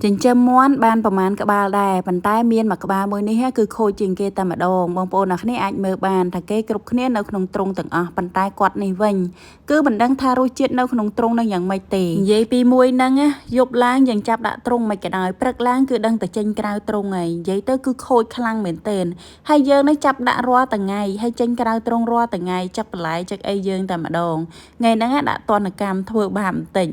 ចិញ្ចឹមមាន់បានប្រមាណក្បាលដែរប៉ុន្តែមានមួយក្បាលមួយនេះគឺខូចជាងគេតែម្ដងបងប្អូនអ្នកគ្នាអាចមើលបានថាគេគ្រប់គ្នានៅក្នុងទ្រុងទាំងអស់ប៉ុន្តែគាត់នេះវិញគឺមិនដឹងថារសជាតិនៅក្នុងទ្រុងនឹងយ៉ាងម៉េចទេនិយាយពីមួយហ្នឹងណាយប់ឡើងយើងចាប់ដាក់ទ្រុងមិនក៏ដោយព្រឹកឡើងគឺដឹងតែចេញក្រៅទ្រុងហើយនិយាយទៅគឺខូចខ្លាំងមែនទែនហើយយើងនេះចាប់ដាក់រាល់ថ្ងៃហើយចេញក្រៅទ្រុងរាល់ថ្ងៃចឹកបន្លែចឹកអីយើងតែម្ដងថ្ងៃហ្នឹងដាក់ទណ្ឌកម្មធ្វើបាបបន្តិច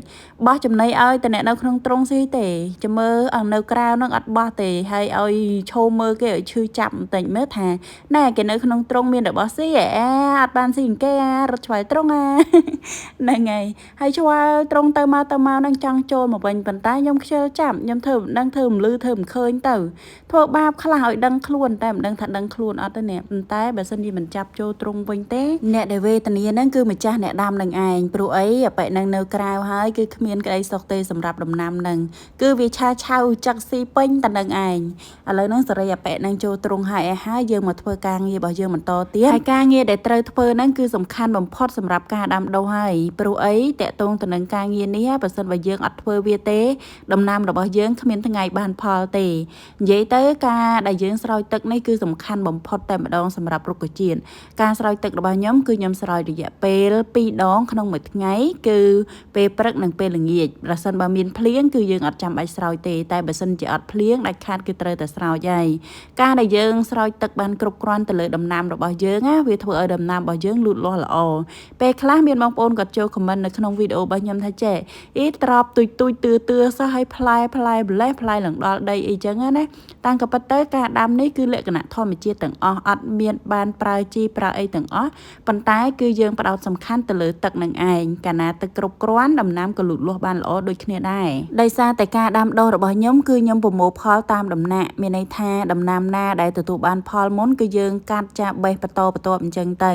បោះចំណីឲ្យតែអ្នកនៅក្នុងទ្រុងស៊ីទេចាំមើលនៅក្រៅហ្នឹងអត់បោះទេហើយឲ្យឈោមើលគេឲ្យឈឺចាប់បន្តិចមើលថាណែគេនៅក្នុងទ្រុងមានរបស់ស៊ីអែអត់បានស៊ីគេអារត់ឆ្វែលទ្រុងអា ហ្នឹងហើយហើយឆ្វែលទ្រុងទៅមកទៅមកនឹងចង់ចូលមកវិញប៉ុន្តែខ្ញុំខ្ជិលចាប់ខ្ញុំធ្វើមិនដឹងធ្វើមិនលឺធ្វើមិនឃើញទៅធ្វើបាបខ្លះឲ្យដឹងខ្លួនតែមិនដឹងថាដឹងខ្លួនអត់ទេនេះប៉ុន្តែបើសិនជាមិនចាប់ចូលទ្រុងវិញទេអ្នកដែលវេទនាហ្នឹងគឺម្ចាស់អ្នកដាំនឹងឯងព្រោះអីអាប៉ិនឹងនៅក្រៅហើយគឺគ្មានក្តីសុខទេសម្រាប់ដំណាំហ្នឹងគឺវាឆាឆៅចឹកស៊ីពេញតែនឹងឯងឥឡូវហ្នឹងសេរីអាប៉ិនឹងចូលទ្រុងហើយឲ្យហើយយើងមកធ្វើការងាររបស់យើងបន្តទៀតហើយការងារដែលត្រូវធ្វើហ្នឹងគឺសំខាន់បំផុតសម្រាប់ការដាំដុះហើយព្រោះអីតកតងទៅនឹងការងារនេះបើសិនបើយើងអត់ធ្វើវាទេដំណាំរបស់យើងគ្មានថ្ងៃបានផលទេនិយាយទៅការដែលយើងស្រោចទឹកនេះគឺសំខាន់បំផុតតែម្ដងសម្រាប់រុក្ខជាតិការស្រោចទឹករបស់ខ្ញុំគឺខ្ញុំស្រោចរយៈពេល2ដងក្នុងមួយថ្ងៃគឺពេលព្រឹកនិងពេលល្ងាចប្រសិនបើមានភ្លៀងគឺយើងអត់ចាំបាច់ស្រោចទេតែបើសិនជាអត់ភ្លៀងដាច់ខាតគឺត្រូវតែស្រោចហើយការដែលយើងស្រោចទឹកបានគ្រប់គ្រាន់ទៅលើដំណាំរបស់យើងណាវាធ្វើឲ្យដំណាំរបស់យើងលូតលាស់ល្អពេលខ្លះមានបងប្អូនគាត់ចូល comment នៅក្នុងវីដេអូរបស់ខ្ញុំថាចេះអីត្រប់ទុយទុយទឿទឿសោះឲ្យផ្លែផ្លែម្លេះផ្លែឡើងដល់ដីអីចឹងណាតាំងក៏ពិតទៅការដាំនេះគឺលក្ខណៈធម្មជាតិទាំងអស់អត់មានបានប្រើជីប្រើអីទាំងអស់ប៉ុន្តែគឺយើងផ្ដោតសំខាន់ទៅលើទឹកនឹងឯងកាលណាទឹកគ្រប់គ្រាន់ដំណាំក៏លូតលាស់បានល្អដូចគ្នាដែរដោយសារតែការដាំដុះរបស់ខ្ញុំគឺខ្ញុំប្រមូលផលតាមដំណាក់មានន័យថាដំណាំណាដែលទទួលបានផលមុនគឺយើងកាត់ចាបេះបន្តបន្ទាប់អញ្ចឹងទៅ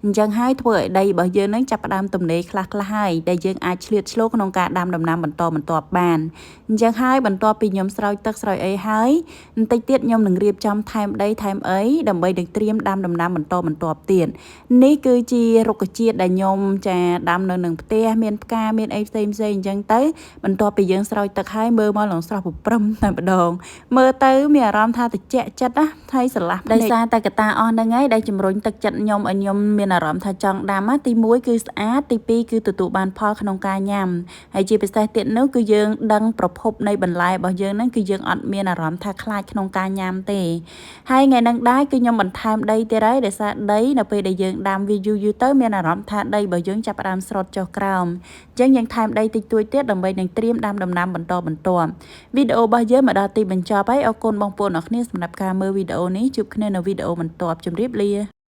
អញ្ចឹងហើយធ្វើឲ្យដីរបស់យើងនឹងចាប់ផ្ដើមទំនេរខ្លះខ្លះហើយដែលយើងអាចឆ្លៀតឆ្លូក្នុងការដាំដំណាំបន្តបន្ទាប់បានអញ្ចឹងហើយបន្ទាប់ពីខ្ញុំស្រោចទឹកស្រោចអីហើយបន្តិចទៀតខ្ញុំនឹងរៀបចំថែមដីថែមអីដើម្បីនឹងត្រៀមដាំដំណាំបន្តបន្ទាប់ទៀតនេះគឺជារុក្ខជាតិដែលខ្ញុំចាដាំនៅនឹងផ្ទះមានផ្កាមានអីផ្សេងផ្សេងអញ្ចឹងទៅបន្ទាប់ពីយើងស្រោចទឹកហើយមើលមកឡើងស្រស់ប្រព្រឹមតែម្ដងមើលទៅមានអារម្មណ៍ថាត្រជាក់ចិត្តណាហើយស្រឡះដោយសារតែកត្តាអស់ហ្នឹងហើយដែលជំរុញទឹកចិត្តខ្ញុំឲ្យខ្ញុំមានអារម្មណ៍ថាចង់ដាំណាទី1គឺស្អាតទី2គឺទទួលបានផលក្នុងការញ៉ាំហើយជាពិសេសទៀតនោះគឺយើងដឹងប្រភពនៃបន្លែរបស់យើងហ្នឹងគឺយើងអត់មានអារម្មណ៍ថាខ្លាចក្នុងការញ៉ាំទេហើយថ្ងៃហ្នឹងដែរគឺខ្ញុំបន្ថែមដីទៀតហើយដោយសារដីនៅពេលដែលយើងដាំវាយូរយូរទៅមានអារម្មណ៍ថាដីរបស់យើងចាប់ផ្ដើមស្រុតចុះក្រោមអញ្ចឹងយើងថែមដីតិចតួចទៀតដើម្បីនឹងត្រៀមដាំដំណាំបន្តបន្ទាប់វីដេអូរបស់យើងមកដល់ទីបញ្ចប់ហើយអរគុណបងប្អូនអរគ្នាសម្រាប់ការមើលវីដេអូនេះជួបគ្នានៅវីដេអូបន្ទាប់ជម្រាបលា។